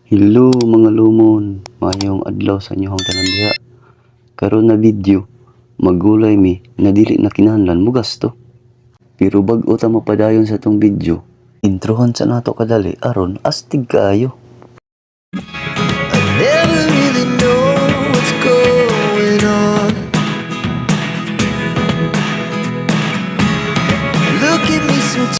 Hello mga lumon, maayong adlaw sa inyohang tanan diha. Karon na video, magulay mi na dili na kinahanglan mo gasto. Pero bag-o ta mapadayon sa tong video, introhan sa nato kadali aron astig kaayo. I never really know what's going on. Look at me some.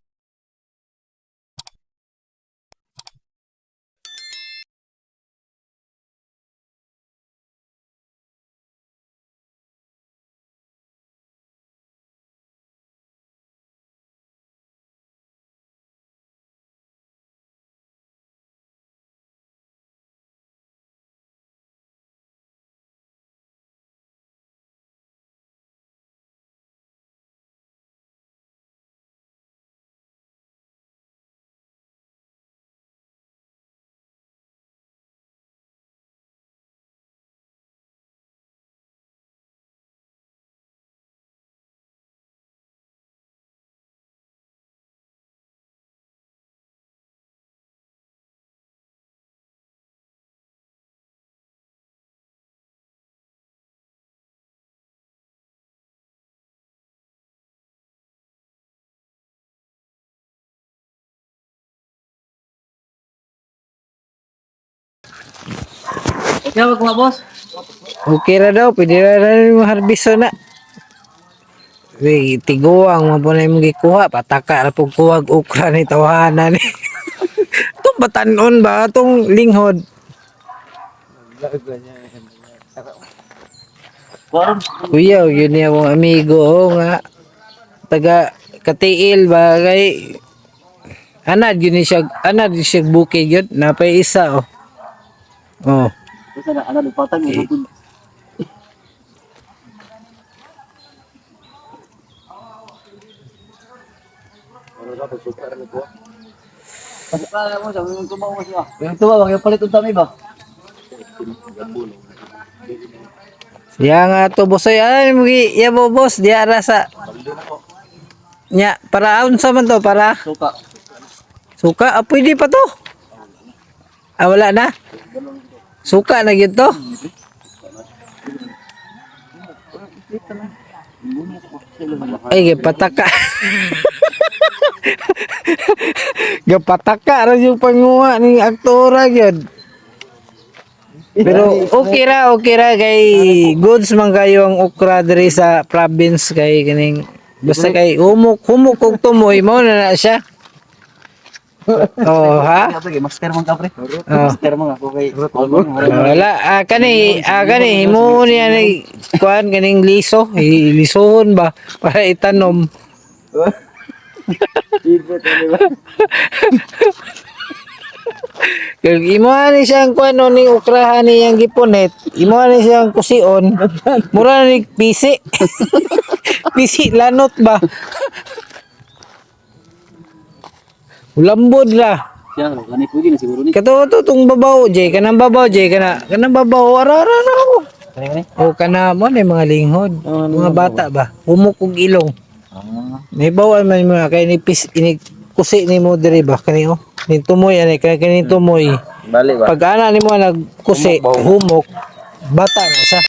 Okay ra daw, pwede ra na mo harbiso na. Uy, tiguang mo po na imong gikuha, pataka ra pug kuwag okra ni tawhana ni. Itong batanon ba, itong linghod. Kuya, yun niya akong amigo, oh, nga. Taga Katiil ba kay anad yun ni siya, anad yun siya bukid yun, napay isa oh. Oh. Ya nga to boss ay ay mugi ya bo boss diya ra sa. Nya para unsa man to para Suka. Suka ah, pwede pa to. Ah, wala na. Suka na gyud to. Ay gipataka. Gipataka ra yung panguha ni aktora gyud. Pero okay ra kay goods man kayo ang okra diri sa province kay kining basta kay humok humok og tumoy mo na na siya. Oh ha? Master man ka pre. Oh. Master man ako kay. Wala ah, kani ah, kani himo niya ni kuan kaning liso, lisuhon ba para itanom. Kag imo ani siyang kuan no, ning okrahan niyang gipunit, imo ani siyang kusion. Mura ni pisi. Pisi lanot ba? Lambod ra. Siya, gani pwede na siguro ni. Kato to tong babaw jay, kanang babaw jay kana, kanang babaw ara ara ara. Kani kani. O kana mo na yung mga linghod, mga bata ba? Humok og ilong. Ah. May bawal man mo kay ni pis ini kusi ni mo diri ba kani oh. Ni tumoy ani kay kani tumoy. Bali ba? Pag ana nimo nagkusi, humok, bata na siya.